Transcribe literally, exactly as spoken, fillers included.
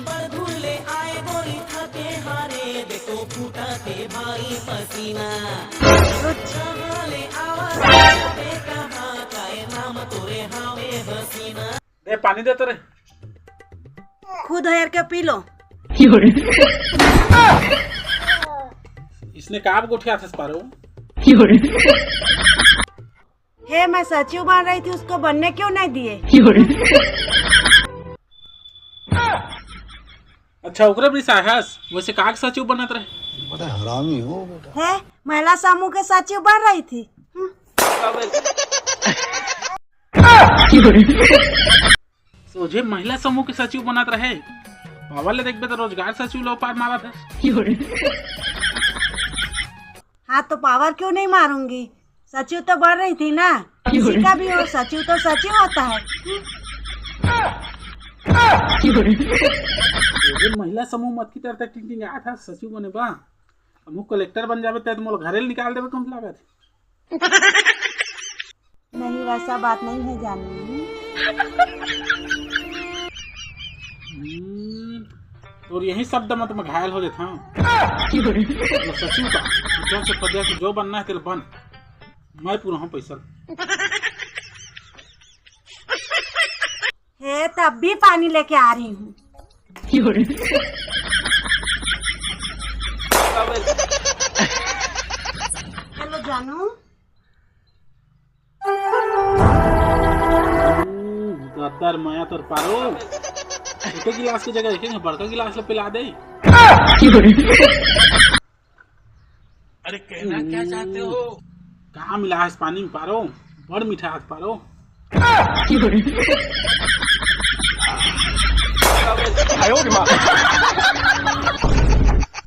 बड़धुर ले आए गोरी थके हारे, देखो फूटा के भारी पसीना। कहाँ ले आवा बेटा, हाँ, काय नाम तोरे हावे हसीना। दे पानी दे तोरे। खुद हेर के पी लो। इसने का गोठियाथस पारो? हे, मैं सचिव बन रही थी, उसको बनने क्यों नहीं दिए? अच्छा, ओकरे भी साहस, वैसे काग सचिव बनत रहे। बड़ा हरामी हो बेटा। हे, महिला समूह के सचिव बन रही थी। हम्म। सोझे महिला समूह के सचिव बनत रहे। पावर ले देखबे तो रोजगार सचिव लो पार मारत है। हाँ, तो पावर क्यों नहीं मारूंगी? सचिव तो बन रही थी ना, किसी का भी हो, सचिव तो सचिव होता है। ये महिला समूह मत की तरह टिंग टिंग आया था सचिव बने बा। हमू कलेक्टर बन जाबे तो मोला घरे ले निकाल देबे कम लागत। नहीं, वैसा बात नहीं है जानू। हम्म, तोर यही शब्द में तो मैं घायल हो जाता हूँ। ये सचिव का जब से पद के जो बनना है तेरे बन, मैं पूरा हूँ पैसा। हे, तब भी पानी लेके आ रही हूँ। हेलो जानू। गद्दर माया तोर पारो, छोटे गिलास की जगह देखेंगे बड़का गिलास ला पिला दे। अरे कहना क्या चाहते हो? कहाँ मिला है इस पानी में पारो? बड़ मीठा हाथ पारो।